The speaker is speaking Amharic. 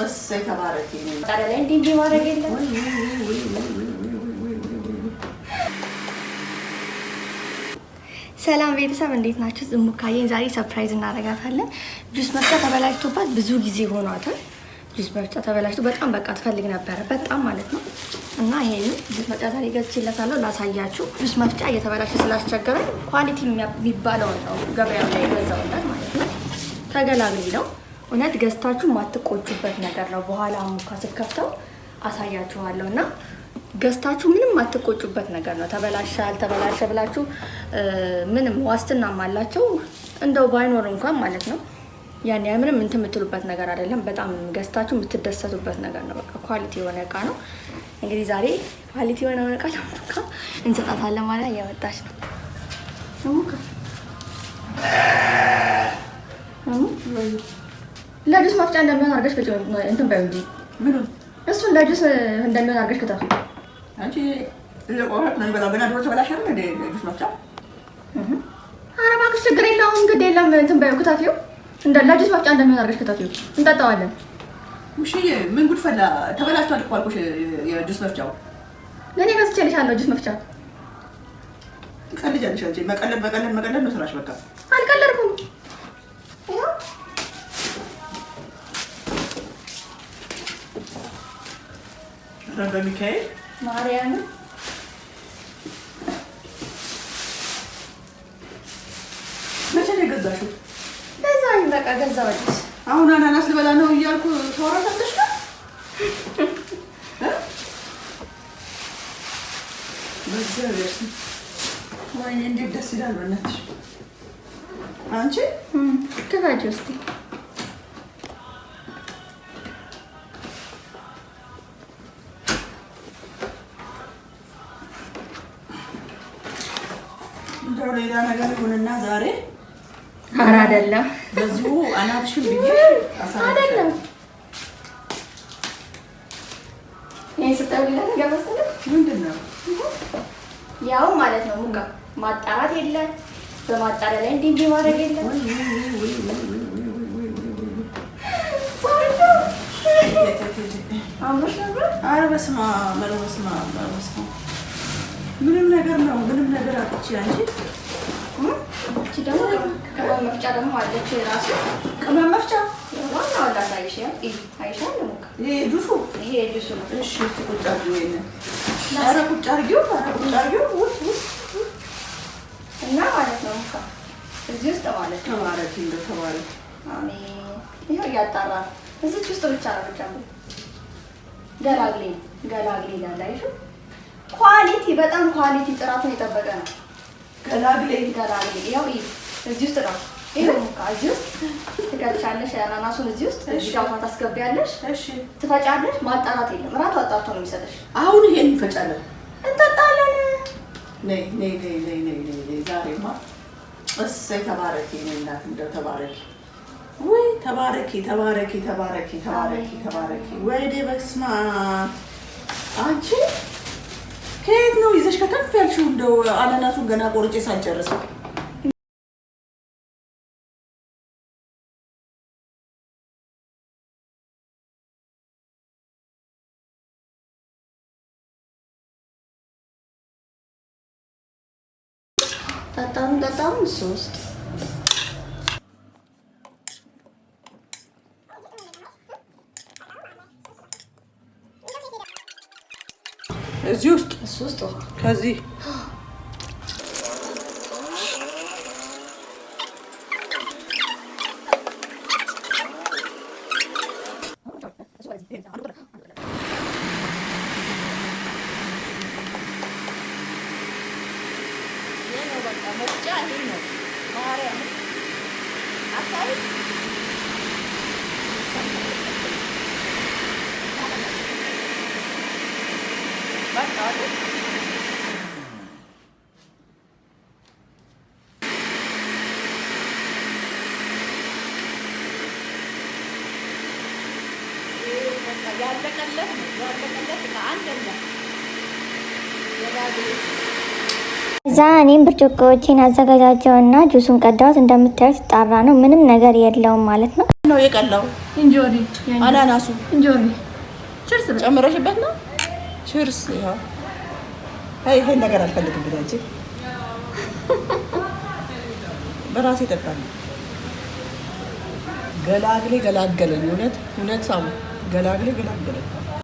እሰይ ተባረኪ። ጣሪያ ላይ እንዲህ እንዲህ ማድረግ የለም። ሰላም ቤተሰብ እንዴት ናችሁ? ሙካዬን ዛሬ surprise እናደርጋታለን። ጁስ መፍጫ ተበላሽቶባት ብዙ ጊዜ ሆኗታል። ጁስ መፍጫ ተበላሽቶ በጣም በቃ ትፈልግ ነበረ በጣም ማለት ነው። እና ይሄን ጁስ መፍጫ ዛሬ ገዝቼላታለሁ፣ ላሳያችሁ። ጁስ መፍጫ እየተበላሸ ስላስቸገረኝ quality የሚባለውን ነው ገበያው ላይ ገዛውላት ማለት ነው። ተገላግሊ ነው እውነት ገዝታችሁ ማትቆጩበት ነገር ነው። በኋላ ሙካ ስከፍተው አሳያችኋለሁ እና ገዝታችሁ ምንም ማትቆጩበት ነገር ነው። ተበላሸ አልተበላሸ ብላችሁ ምንም ዋስትናም አላቸው እንደው ባይኖር እንኳን ማለት ነው። ያን ያህል ምንም እንትን የምትሉበት ነገር አይደለም። በጣም ገዝታችሁ የምትደሰቱበት ነገር ነው። በቃ quality የሆነ እቃ ነው። እንግዲህ ዛሬ quality የሆነ እቃ ለሙካ እንሰጣታለን ማለት እያወጣች ነው ሙካ ለጁስ መፍጫ እንደሚሆን አድርገሽ እንትን በይው እንጂ እሱን ለጁስ እንደሚሆን አድርገሽ ክተፊ። አንቺ ገና ድሮ ተበላሽ አይደል እንደ ጁስ መፍጫ። ኧረ እባክሽ ችግር የለውም ግድ የለም እንትን በይው ክተፊው። እንደ ለጁስ መፍጫ እንደሚሆን አድርገሽ ክተፊው፣ እንጠጣዋለን። ውሽዬ ምን ጉድ ፈላ። ተበላሽቷል እኮ አልኩሽ የጁስ መፍጫው። ለእኔ ገዝቼልሻለሁ ጁስ መፍጫ። ትቀልጃለሽ አንቺ። መቀለድ መቀለድ መቀለድ ነው ስራሽ። በቃ አልቀለድኩም። በሚካኤል ማርያምን መቼ ነው የገዛሽው? ገዛኝ፣ በቃ ገዛሁልሽ። አሁን አናናስ ልበላ ነው እያልኩ ታወራታለሽ ነው። በእግዚአብሔር ስም ወይኔ እንዴት ደስ ይላል! በእናትሽ አንቺ ክፈቺው እስኪ። እንደው ሌላ ነገር ይሁንና ዛሬ ኧረ አይደለም፣ በዚሁ አናትሽን ብዬ አይደለም። ይሄን ስታዩ ሌላ ነገር መሰለኝ። ምንድን ነው ያው ማለት ነው ሙካ ማጣራት የለ በማጣሪያ ላይ እንዲህ እንዲህ ማድረግ የለ። አምሮሽ ነበር። ኧረ በስመ አብ፣ ኧረ በስመ አብ፣ ኧረ በስመ አብ። ምንም ነገር ነው ምንም ነገር አጥቼ አንቺ እቺ ደግሞ ቅመም መፍጫ ደግሞ አለች የራሱ ቅመም መፍጫ ዋናው ላሳይሽ። ያው አይሻል ሙካ ይሄ ጁሱ ይሄ ጁሱ ነው። እሺ እስኪ ቁጭ አድርጊው ይሄንን። ኧረ ቁጭ አድርጊው፣ ኧረ ቁጭ አድርጊው። ውይ ውይ እና ማለት ነው ሙካ እዚህ ውስጥ ማለት ነው። ተባረኪ፣ እንደው ተባረኪ። አሜን። ይኸው እያጣራ ነው። እዚች ውስጥ ብቻ ነው ብቻ ነው። ገላግሌ ገላግሌ ይላል። አይሽው quality፣ በጣም quality ጥራቱን የጠበቀ ነው። ገላግሌ ገላግሌ ያው ይሄ እዚህ ውስጥ ነው። ይኸው ሙካ እዚህ ውስጥ ትከቻለሽ። አናናሱን እዚህ ውስጥ እዚህ ጋር ውሃ ታስገቢያለሽ፣ እሺ ትፈጫለሽ። ማጣራት የለም እራቱ አጣርቶ ነው የሚሰጥሽ። አሁን ይሄን እንፈጫለን። እንጠጣለን። ነይ ነይ ነይ ነይ ነይ ነይ ነይ። ዛሬማ እሰይ ተባረኪ፣ የእኔ እናት እንደው ተባረኪ። ውይ ተባረኪ ተባረኪ ተባረኪ ተባረኪ ተባረኪ። ወይኔ በስመ አብ። አንቺ ከየት ነው ይዘሽ ከተፍ ያልሽው? እንደው አናናሱን ገና ቆርጬ ሳልጨርስ ጠጣሩ ጠጣሩ እሱ ውስጥ እዚህ ውስጥ እሱ ውስጥ ውሃ ከዚህ ያለቀለት ነው ያለቀለት ዕቃ አንደኛ እዛ እኔም ብርጭቆዎቼን አዘገጃጀውና ጁሱን ቀዳሁት። እንደምታዩት ጣራ ነው፣ ምንም ነገር የለውም ማለት ነው። ነው የቀላው? እንጆሪ። አናናሱ። እንጆሪ። Cheers በል። ጨምረሽበት ነው። Cheers። ይኸው፣ አይ ይሄን ነገር አልፈልግም ብለህ እንጂ በራሴ ጠጣለሁ። ገላግሌ ገላገለኝ። እውነት እውነት ሳሙ ገላግሌ ገላገለኝ።